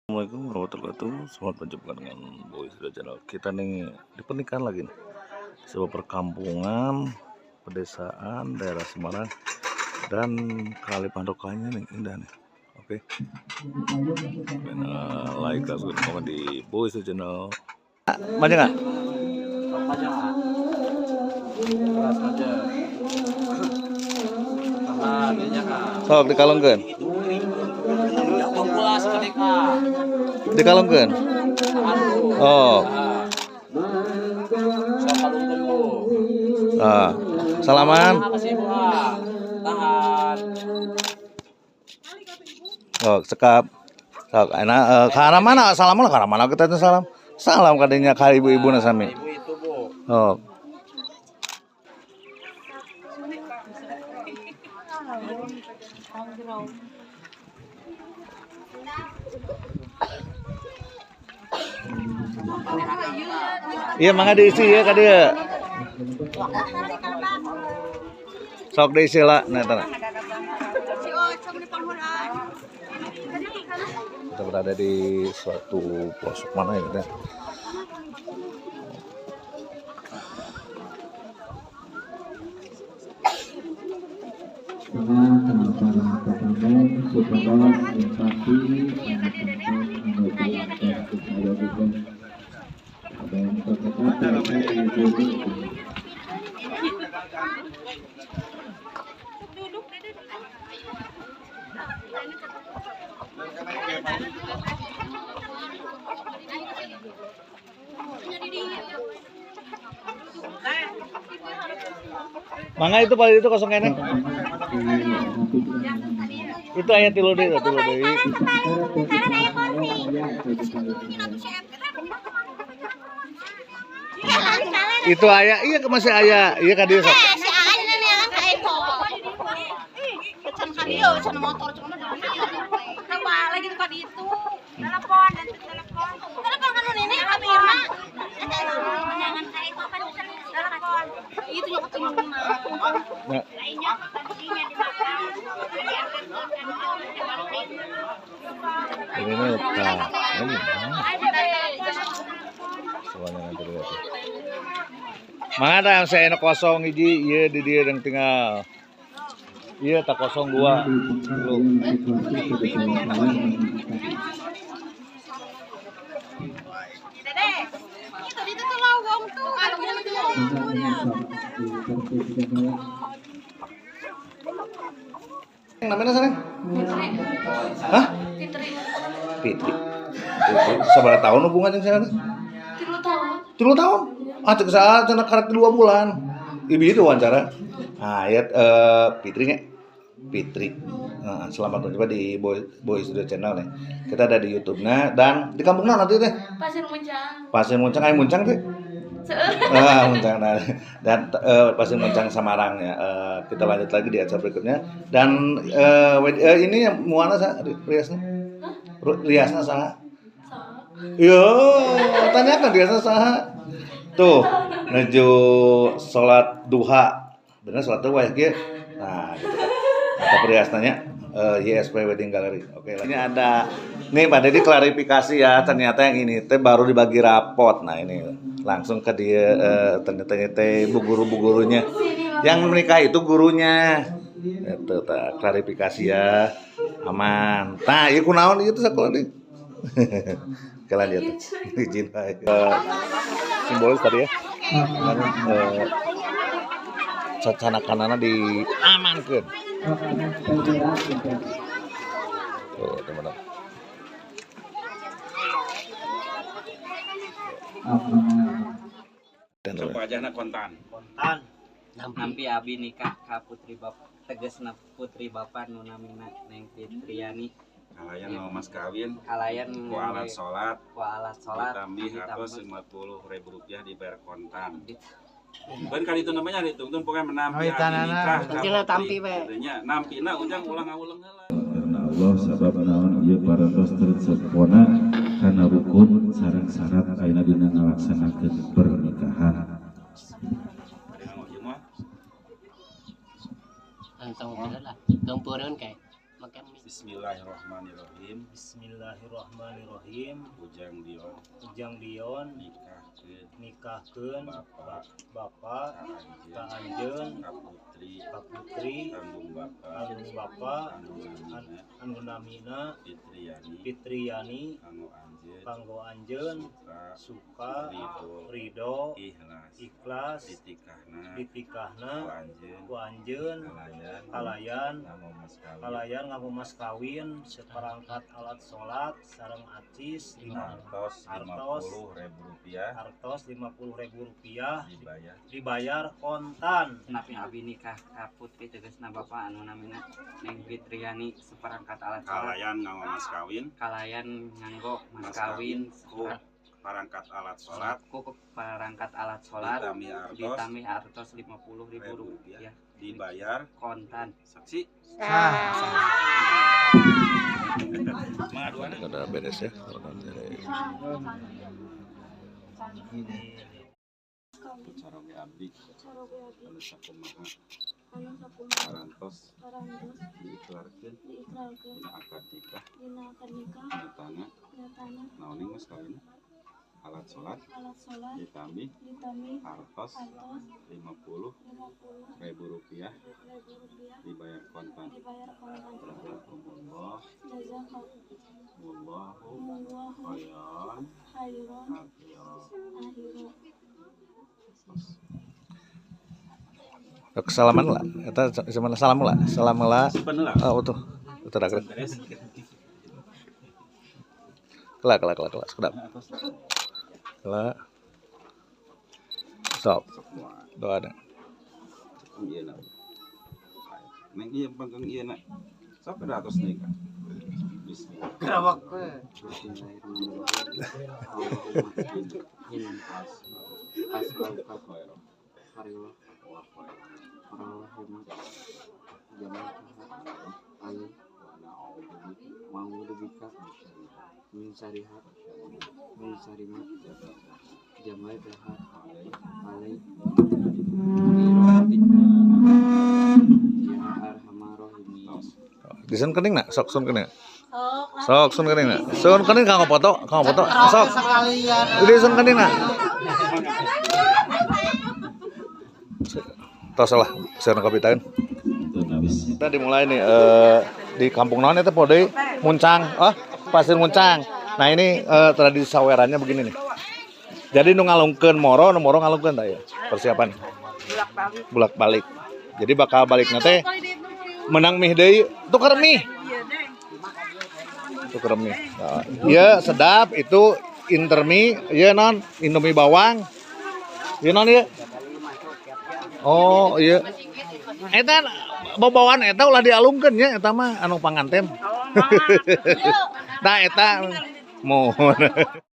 Assalamualaikum warahmatullahi wabarakatuh. Selamat berjumpa dengan Boy Studio Channel. Kita nih di pernikahan lagi nih, sebuah perkampungan pedesaan daerah Semarang dan kali Pandokannya nih indah nih. Oke, like, subscribe, komen di Boy Studio Channel. Maju nggak? Sok dikalungkeun. Dikalungkeun. Oh. Ah, salaman. Oh, cekap. Sok, enak ka mana? Salam lah ka mana kita teh salam. Salam kadinya ka ibu-ibu na sami. Oh. Iya, mangga diisi ya ka dieu. Sok diisi lah, nah tara. Kita berada di suatu pelosok mana ya kita? Mangga itu paling itu kosong kene. Itu ayat tilu deui, tilu deui. Itu ayah, iya masih ayah, iya ka dieu sok. Nah. Ini letak. Ini semuanya nanti lihat. Mangga saya enak kosong hiji, ieu di dieu yang tinggal. Iya tak kosong dua. Lu. Namanya sana? Hah? Fitri. Fitri. Sabaraha tahun hubungan jeung saya? 3 tahun. 3 tahun? Ah, cek saha cenah karek 2 bulan. Ibu itu wawancara. Nah, ya Fitrinya. Fitri. Nah, selamat berjumpa di Boy Studio Channel nih. Kita ada di YouTube-nya dan di kampung nanti teh. Pasir Muncang. Pasir Muncang aya Muncang teh. Ah, Muncang dan Pasir Muncang Samarang ya. Kita lanjut lagi di acara berikutnya. Dan ini muana sa riasna? Riasna saha? Yo, tanyakan riasna saha. Tuh, menuju sholat duha. Bener sholat duha ya, Ki? Nah, gitu kan. Atau riasnanya YSP Wedding Gallery. Oke, ini ada nih Pak Deddy klarifikasi ya, ternyata yang ini teh baru dibagi rapot. Nah, ini langsung ke dia ternyata teh bu guru-bu gurunya. Yang menikah itu gurunya. Itu tak klarifikasi ya. Aman. Nah, ieu kunaon ieu teh sakola deui. Oke, lanjut. Izin bae. Simbolis tadi ya. Canakanana diamankeun. Tuh, teman-teman. Dan wajahna kontan. Kontan. Nampi abi nikah ka putri bapak, tegasna putri bapak nu namina Neng Fitriani. Kalayan mau mas kawin, kalayan ku alat salat, ku alat salat ditambih 150.000 rupiah dibayar kontan. Ben kali itu namanya ditungtun pokoknya menampi abi nikah ka tampi we. Nampina ujang ulang ulang heula. Karena Allah sabab naon ieu parantos tersempona kana rukun sareng syarat ayeuna dina ngalaksanakeun pernikahan. Langsung lah, gempureun kae. Make Bismillahirrahmanirrahim. Bismillahirrahmanirrahim. Ujang Dion. Ujang Dion nikahkeun nikahkeun Bapak Bapak ka anjeun ka putri ka putri tanggung Bapak tanggung Bapak anu namina anu namina Fitriani Fitriani kanggo anjeun kanggo anjeun suka suka ridho ridho ikhlas ikhlas ditikahna ditikahna ku anjeun ku anjeun kalayan kalayan nganggo mas kawin kalayan nganggo mas kawin seperangkat alat sholat sareng acis artos artos 50.000 rupiah artos 50.000 rupiah dibayar dibayar kontan. Napi abi nikah ka putri tegasna bapak anu namina Neng Fitriani seperangkat alat sholat kalayan nganggo mas kawin kalayan nganggo mas kawin ku perangkat alat sholat ku perangkat alat sholat ditambih artos ditambih artos 50.000 rupiah dibayar kontan. Saksi. Udah beres ya. Caroge abdi anu sakumaha parantos diikrarkeun dina akad nikah nyatana naoning mas kawin alat sholat ditambih artos 50.000 rupiah dibayar kontan. Jazakumullah wallahu khairan akhira. Salaman lah, eta salam lah, salam lah. Oh utuh, utuh dah. Kelak kelak kelak kelak, sedap. Kelak. Sok. Doa ada. Iya nak. Neng iya panggang iya nak. Sok ada atas nikah. Bismillah. Kerawak. Di sun kening nak, sok sun kening. Sok sun kening nak. Sun kening kanggo foto, kanggo foto. Sok. Di sun kening nak. Tos lah, saya kopi tahun. Kita dimulai nih di kampung naon itu pode Muncang, Pasir Muncang. Nah ini tradisi sawerannya begini nih. Jadi nu ngalungkeun moro, nu moro ngalungkeun tah ya. Persiapan. Bulak-balik. Jadi bakal balik teh menang mie deui, tuker mie. Tuker mie. Nah, iya sedap itu Indomie, iya non, Indomie bawang. Iya non iya. Oh iya. Eta bawaan eta ulah dialungkeun nya eta mah anu panganten. Nah eta mohon.